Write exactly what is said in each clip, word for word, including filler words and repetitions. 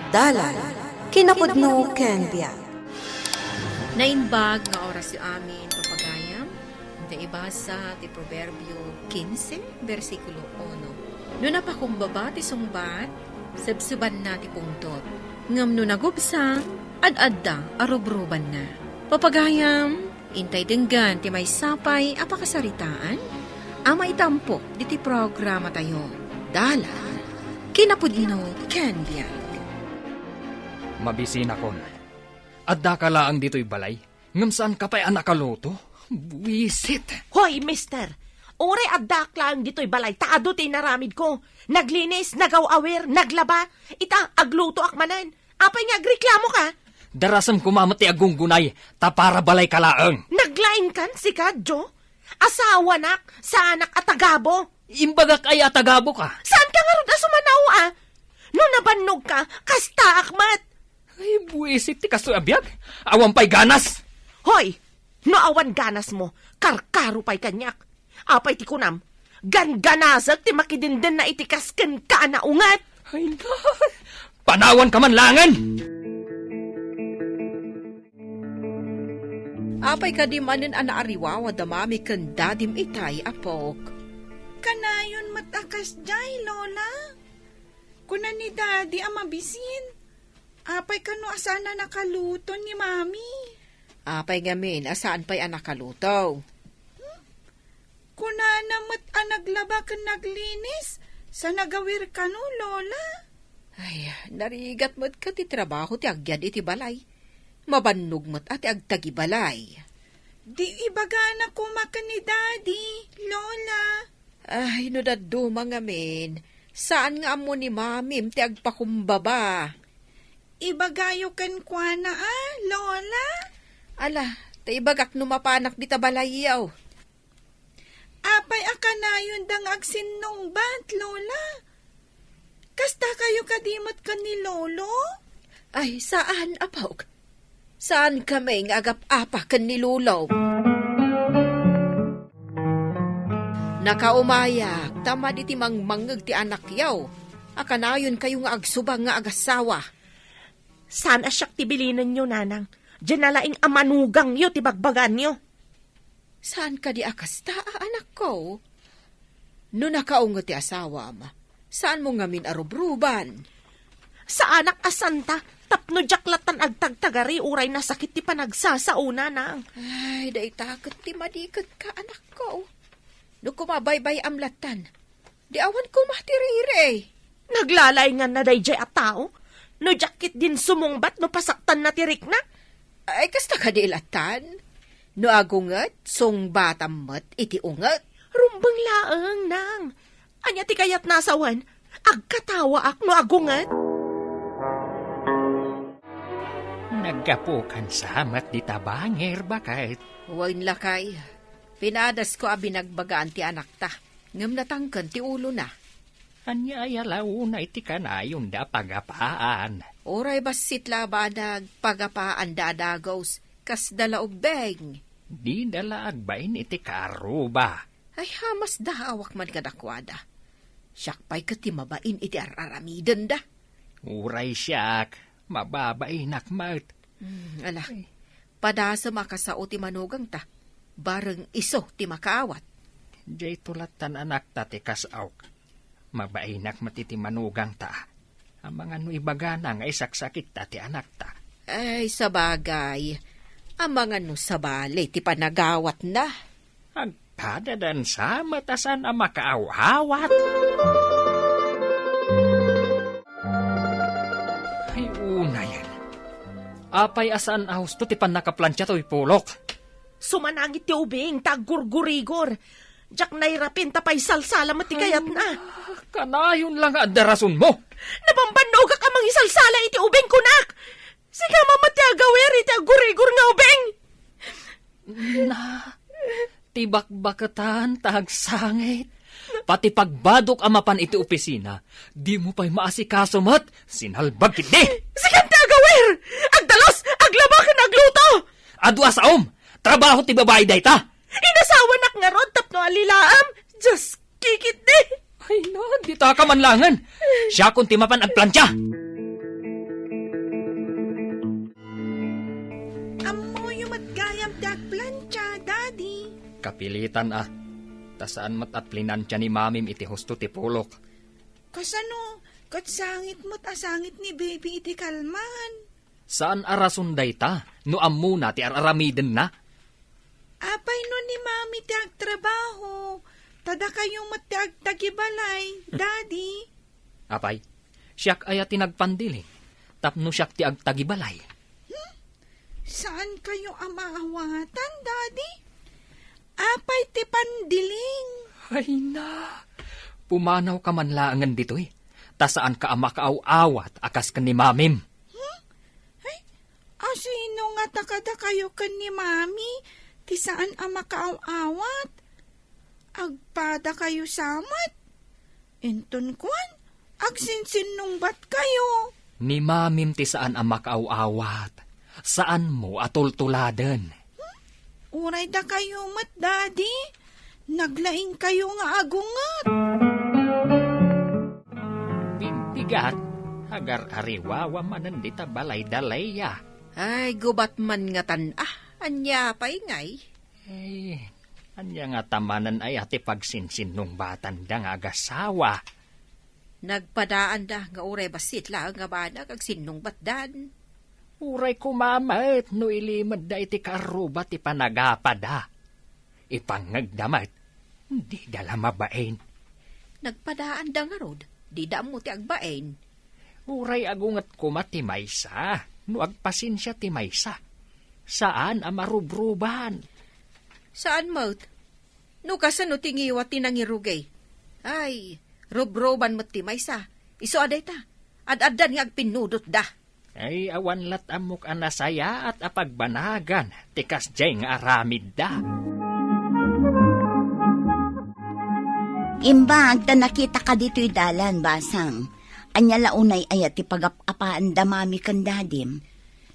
Dalan, kinapudno ken biag. Naimbag nga orasyo amin, papagayam, nga ibasa ti Proverbio kinse, bersikulo uno. No napakumbaba ti sungbat, sebsebanna ti pungtot. Ngem no nagubsang, ad-adda a rubrubanna. Papagayam, intay denggen ti maysa pay a pakasaritaan a maitampok ditoy programatayo. Dalan, kinapudno ken biag. Mabisinakon. Addaka laeng ditoy balay, ngem saanka pay a nakaluto? Buisit! Hoy, mister! Uray addaak laeng ditoy balay ta adu ti inaramidko. Naglinis, nagaw-awir, naglaba. Ita, aglutoak manen. Apay nga agreklamo ka? Darasem koma met ti aggunggunay, ta para balay ka laeng. Naglaing kan sika, Jo? Asawanak, saanak a tagabo. Imbagak aya a tagabo ka? Saan ka ngarud a sumanao, a? No nabannog ka, kastaak met. Ay, buisit ti kastoy a biag. Awan pay ganas. Hoy, no awan ganas mo, karkaro pay kaniak. Apay ti kunam, gangganasek ti makidindenna iti kas kenka a naunget. Ay na, panawan ka man langen! Apay kadi manen a naariwawa da Mami ken Dadim itay, apok? Kanayon met a kasdiay, Lola. Kuna ni Dadi a mabisin. Apay kano a saan a nakaluto ni Mami? Apay ngamin a saan pay a nakaluto? Hmm? Kunana met a naglaba ken naglinis, sa nagawir kano, Lola? Ay, narigat met ket ti trabaho ti agyan iti balay. Mabannog met a ti agtagibalay. Di ibagana koma ken ni Daddy, Lola. Ay, no dadduma ngamin, saan nga ammo ni Mamim ti agpakumbaba? Ibagayo kenkuana, a, Lola? Ala, ta ibagak no mapanak dita balayyo. Apay a kanayonda nga agsinnungbat, Lola? Kasta kayo kadi met ken ni Lolo? Ay, saan, apok. Saan kami nga agap-apa ken ni Lolo? Nakaumayak, ta madi ti mangmangngeg ti anakyo, a kanayon kayo nga agsubang nga agassawa. Saan a siak ti bilinenyo, Nanang? Diay nalaing a manugangyo ti bagbaganyo. Saan kadi a kasta, a anakko? No nakaunget ti asawam, saanmo ngamin a rubruban? Saanak a santa, tapno diak lattan agtagtagari uray nasakit ti panagsasao, Nanang. Ay, dayta ket ti madiket ka, anakko. No kumabaybay-am lattan, di awan koma ti riri. Naglalainganna daydiay a tao? No diak ketdin sumungbat no pasaktanna ti rikna? Ay, kasta kadi lattan? No agunget, sungbatam met iti unget. Rumbeng laeng, Nang. Ania ti kayatna a sawen? Agkatawaak no agunget? Naggapukan sa met dita bangir, baket? Wen, lakay. Pinadasko a binagbagaan ti anakta, ngem natangken ti ulona. Ania aya la unay ti kanayonda a pagapaan? Uray bassit la a banag, pagapaanda a dagus, kasda la ubbing. Dida la agbain iti kaarruba. Ay, hamas da, awak man kadakuada. Siak pay ket ti mabain iti ar-aramidenda. Uray siak, mababainak met. Hmm, ala. Ay. Padasem a kasao ti manugangta. Bareng isu ti makaawat. Dayto lattan anakta ti kas-ok. Mabainak met iti manugangta. Amangan no ibagana nga isaksakitta ti anakta. Ay, sabagay. Amangan no sabali ti panagawatna. Agpadadansa met a saan a makaawawat. Ay, unayen. Apay a saan a husto ti pannakaplantia toy pulok? Sumanangit ti ubing ta aggurgurigor. Diak nairapin ta paisalsala met ti kayatna. Ah, kanayon la nga adda rasonmo. Nabambannogak a mangisalsala iti ubing, kunak. Sika met ti agawir iti aggurigor nga ubing. Na, ti bakbaketan ta agsangit. Pati pagbadok a mapan iti opisina, dimo pay maasikaso met, sinalbag ketdi. Sika ti agawir! Agdalus, aglaba ken agluto! Adu a saom, trabaho ti babai dayta. Inasawanak ngarud tapno alilaam. Dios, kikitdi. Ay na, ditaka man langen. Siakon ti mapan agplantia. Kapilitan a, ta saan met a plinantia ni Mamim iti husto ti pulok. Kasano, ket sangit met a sangit ni Baby iti kalman? Saan a rason dayta, no ammona ti ar-aramidenna. Apay no ni Mami ti agtrabaho, ta dakayo met ti agtagibalay, Daddy? Apay, siak aya ti nagpandiling, tapno siak ti agtagibalay. Hmm? Saan kayo a maawatan, Daddy? Apay ti pandiling? Ay na, pumanaw ka man laengen ditoy, ta saan ka a makaaw-awat a kas ken ni Mamim. Hmm? Ay, asino ngata kadakayo ken ni Mami ti saan a makaaw-awat? Agpadakayo sa met? Inton kuan, agsinsinnungbatkayo. Ni Mamim ti saan a makaaw-awat. Saanmo a tultuladen. Hmm? Uray dakayo met, Daddy. Naglaingkayo nga agunget. Bigbigat, agar-ariwawa manen dita balay da Leia. Ay, gubat man ngatan, ah, ania pay ngay? Ay, ania ngata manen aya ti pagsinsinnungbatanda nga agasawa? Nagpadaanda nga uray bassit laeng nga banag agsinnungbatdan. Uray koma met no ilimedda iti kaarruba ti panagapada. Ipangngegda met, dida la mabain. Nagpadaanda ngarud, dida ammo ti agbain. Uray agunget koma ti maysa, no agpasensia ti maysa. Saan a marubruban. Saan met? No kasano ti ngiwat ti nangirugi? Ay, rubruban met ti maysa. Isu a dayta, ad-addan nga agpinnudotda. Ay, awan lat ammok a nasayaat a pagbanagan ti kasdiay nga aramidda. Imbag ta nakitaka ditoy dalan, Basang. Ania la unay aya ti pagap-apaanda Mami ken Dadim?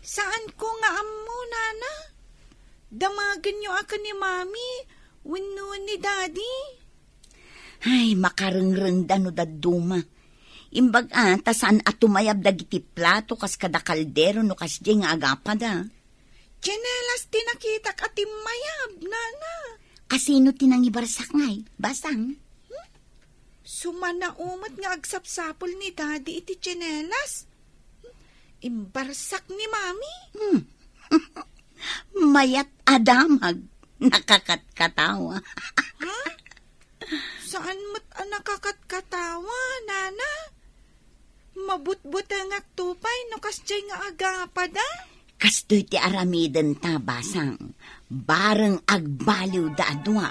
Saanko nga ammo, Nana. Damagenyo a ken ni Mami wenno ni Daddy. Ay, makarengrengda no dadduma. Imbag a, ta saan a tumayab dagiti plato kas kada kaldero no kasdiay nga agapada. Tsinelas ti nakitak a timmayab, Nana. Asino ti nangibarsak ngay, Basang? Hmm? Sumanaw met nga agsapsapul ni Daddy iti tsinelas. Imbarsak ni Mami. Hmm. Mayat a damag, nakakatkatawa. Ha? Saan met a nakakatkatawa, Nana? Mabutbutengak to pay no kasdiay nga agapada? Kastoy ti aramidenta, Basang. Bareng agbaliwda a dua.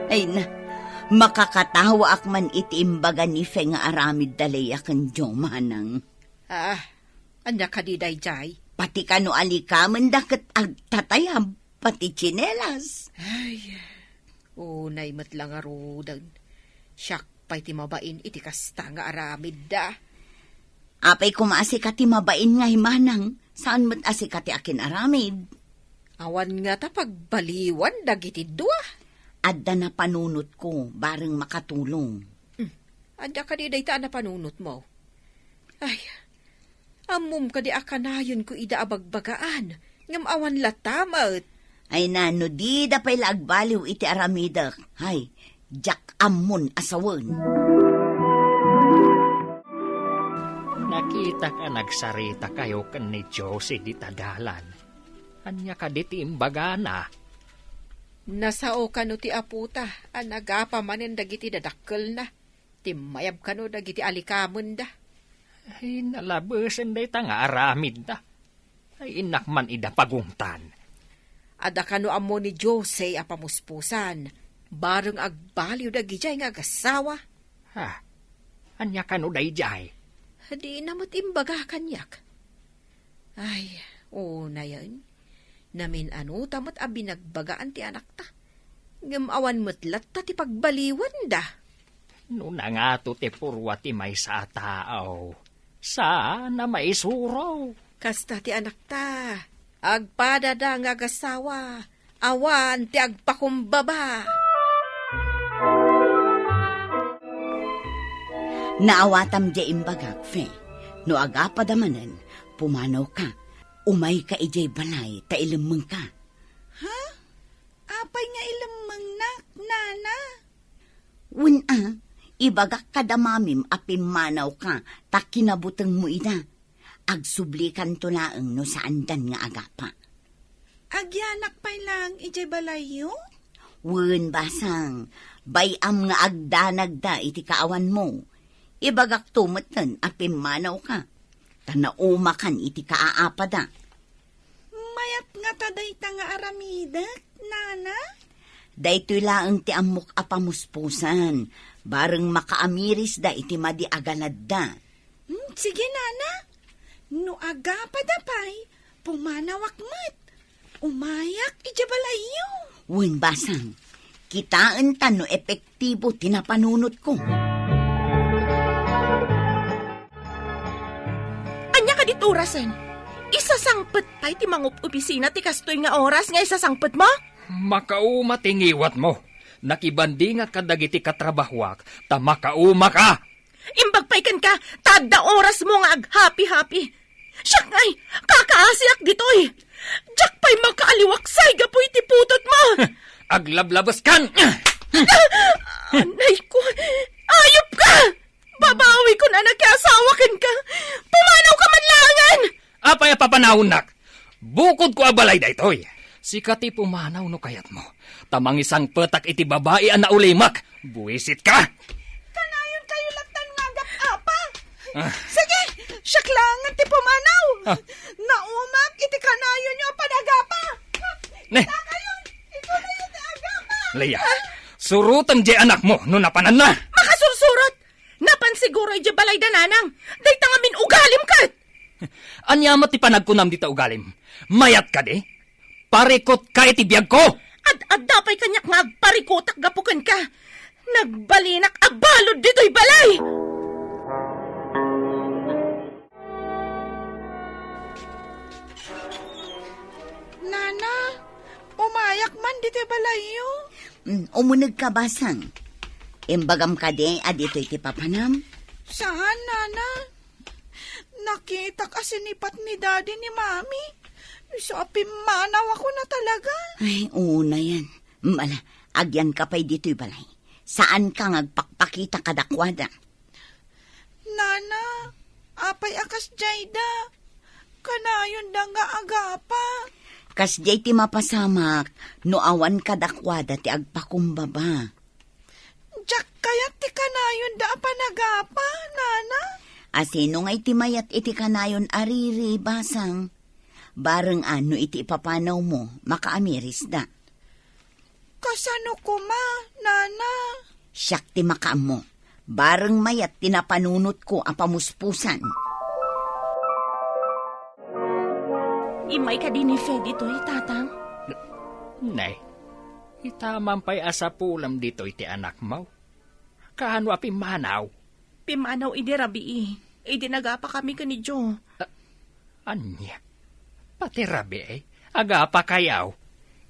Ay na, makakatawaak man iti imbaga ni Fe nga aramid da Leia ken Joe, manang. Ah, ania kadi daydiay? Pati kano alikamenda ket agtatayab, pati tsinelas. Ay, unay met la ngaruden. Siak pay ti mabain iti kasta nga aramidda. Apay koma a sika ti mabain ngay, manang, saan met a sika ti akin-aramid. Awan ngata pagbaliwan dagiti dua. Adda napanunotko, bareng makatulong. Hmm. Adda kadi dayta a napanunotmo? Ay, ammom kadi a kanayon ko ida a bagbagaan, ngem awan latta met. Ay na, no dida pay la agbaliw iti aramidek, hay, diak ammon a sawen. Nakitak a nagsaritakayo ken ni Josie dita dalan. Ania kadi ti imbagana? Nasao kano ti apota a nagapa manen dagiti dadakkelna. Timmayab kano dagiti alikamenda. Ay, nalabesen dayta nga aramidda. Ay, innak man ida pagungtan. Adda kano ammo ni Jose a pamuspusan. Bareng agbaliw dagidiay nga agasawa. Ha? Ania kano daydiay? Dina met imbaga kaniak. Ay, unayen, namin-ano ta met a binagbagaan ti anakta. Ngem awan met latta ti pagbaliwanda. No nangato ti purwa ti maysa a tao, saan a maisuro. Kasta ti anakta. Agpadada nga agasawa, awan ti agpakumbaba. Naawatam diay imbagak, Fe. No agapada manen, pumanawka. Umayka idiay balay ta ilemmengka. Ha? Apay nga ilemmengnak, nana? Wen a, ibagak kada mamim a pimmanawka ta kinabutengmo ida. Agsublikanto laeng no saandan nga agapa. Agyanak pay laeng idiay balayyo? Wen, basang, bay-am nga agdanagda iti kaawanmo. Ibagakto metten a pimmanawka, ta naumakan iti kaapada. Mayat ngata dayta nga aramidek, nana? Daytoy laeng ti ammok a pamuspusan, bareng makaamirisda iti madi a galadda. Hmm, sige, nana. No agapada pay, pumanawak met. Umayak idiay balayyo. Wen, basang, kitaenta no epektibo ti napanunotko. Ania kadi ti orasen? Isasangpet pay ti mangup-opisina ti kastoy nga oras nga isasangpetmo? Makauma ti ngiwatmo. Nakibandingak kadagiti katrabahoak, ta makaumaka. Imbag pay kenka, ta adda orasmo nga aghapi-hapi. Siak ngay, kakaasiak ditoy. Diak pay makaaliwaksay gapu iti putotmo. Aglablabeskan! Anay ko, ayop ka! Babawi ko na nakiasawa kenka. Pumanawka man laengen! Apay a papanawennak? Bukodko a balay daytoy. Sika ti pumanaw no kayatmo. Ta mangisangpetak iti babai a naulimek. Buisitka! Kanayon kayo lattan nga agap-apa. Ah. Sige, siak laengen ti pumanaw. Ah. Naumak iti kanayonyo a panagapa. Ne. Dakayon, ikaw na ti agapa. Leia, surotem diay anakmo no napananna. Makasursurot! Napan siguro idiay balay da nanang. Dayta ngamin ugalim ket. Ania met ti panagkunam dita ugalim? Mayat kadi? Parikotka iti biagko! Ad-adda pay kaniak nga agparikotak gapu kenka. Nagbalinak a balud ditoy balay! Nana, umayak man ditoy balayyo. Mm, umunegka, basang. Imbagam kadi a ditoy ti papanam? Saan, nana? Nakitak a sinipat ni Daddy ni Mami. Isu a pimmanawak na talaga. Ay, unayen. Mala, agyanka pay ditoy balay. Saanka nga agpakpakita kadakuada. Nana, apay a kasdiay da? Kanayonda nga agapa. Kasdiay ti mapasamak no awan kadakuada ti agpakumbaba. Diak kayat ti kanayonda a panagapa, nana. A sino ngay ti mayat iti kanayon a riri, basang? Bareng a no iti ipapanawmo, makaamirisda. Kasano koma, nana? Siak ti makaammo. Bareng mayat ti napanunotko a pamuspusan. Immay kadi ni Fe ditoy, tatang? Nay, ita man pay a sapulem ditoy ti anakmo. Kaano a pimmanaw? Pimmanaw idi rabii, idi nagapakami ken ni Jo. A-, ania? Pati rabii, agapakayo?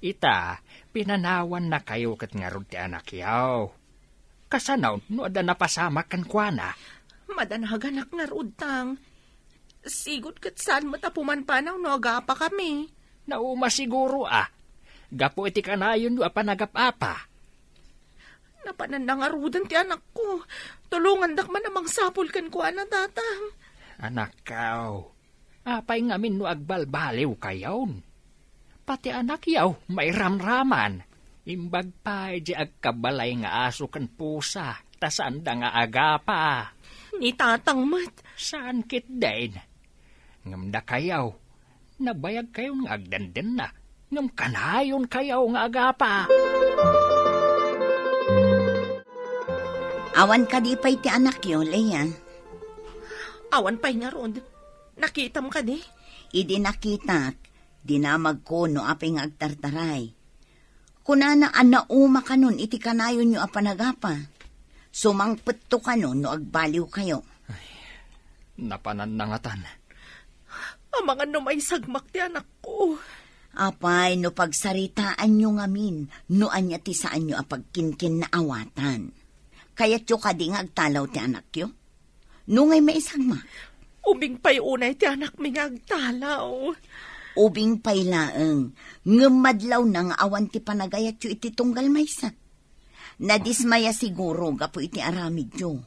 Ita, pinanawannakayo ket ngarud ti anakyo. Kasano no adda napasamak kenkuana? Madanaganak ngarud, tang. Sigud ket saan met a pumanpanaw no agapakami. Nauma siguro a. Gapu iti kanayonyo a panagap-apa. Napananna ngaruden ti anakko. Tulongandak man a mangsapul kenkuana, tatang. Anakko, apay ngamin no agbalbaliwkayon? Pati anakyo, mairamraman. Imbag pay di agkabalay nga aso ken pusa, ta saanda nga agapa. Ni tatang met. Saan ketdin? Ngem dakayo, nabayagkayon nga agdendenna, ngem kanayonkayo nga agapa. Awan kadi pay ti anakyo, Leia? Awan pay ngarud. Nakitam kadi? Idi nakitak, dinamagko no apay nga agtartaray. Kunana a nauma kanon iti kanayonyo a panagapa. Sumangpetto kanon no agbaliwkayo. Ay, napananna ngatan. Amangan no maisagmak ti anakko. Apay, no pagsaritaanyo ngamin, no ania ti saanyo a pagkinkinnaawatan. Kayatyo kadi nga agtalaw ti anakyo? No ngay maisagmak? Ubing pay unay ti anakmi nga agtalaw. Ubing pay laeng, ngem madlawna nga awan ti panagayatyo iti tunggal maysa. Nadismaya siguro gapu iti aramidyo.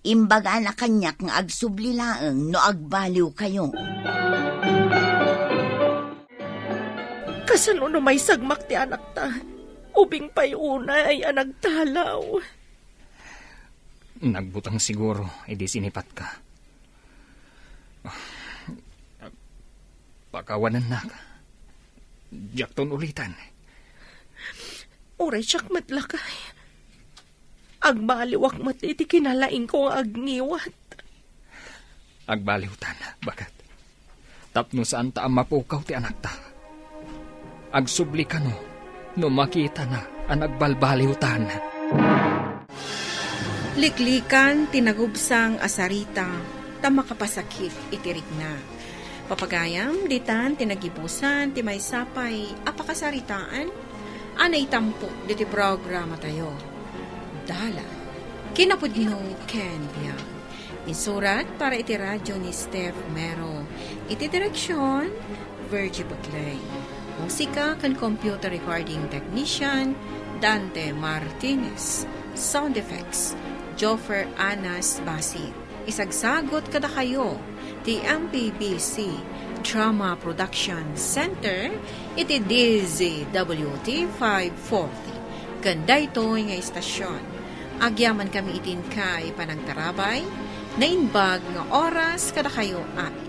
Imbagana kaniak nga agsubli laeng no agbaliwkayo. Kasano no maisagmak ti anakta? Ubing pay unay a nagtalaw. Nagbutang siguro idi sinipatka. Pakawanennak. Diakton ulitan. Uray siak met lakay. Agbaliwak met iti kinalaingko nga agngiwat. Agbaliwtan, baket. Tapno saanta a mapukaw ti anakta. Agsubli kano no makitana a nagbalbaliwtan. Liklikan ti nagubsang a sarita ta makapasakit iti rikna. Papagayam, ditan ti nagibusan ti maysa pay a pakasaritaan a naitampok diti programatayo. Dalan. Kinapudno ken biag. Insurat para iti radyo ni Steph Mero. Iti direksyon, Virgie Bugley. Musika ken computer recording technician, Dante Martinez. Sound effects, Joffer Anas Basit. Isagsagot kadakayo ti M P B C Drama Production Center iti D Z W T five forty. Ken daytoy nga istasyon, agyamankami iti inkay panagtarabay, naimbag nga oras kadakayo amin.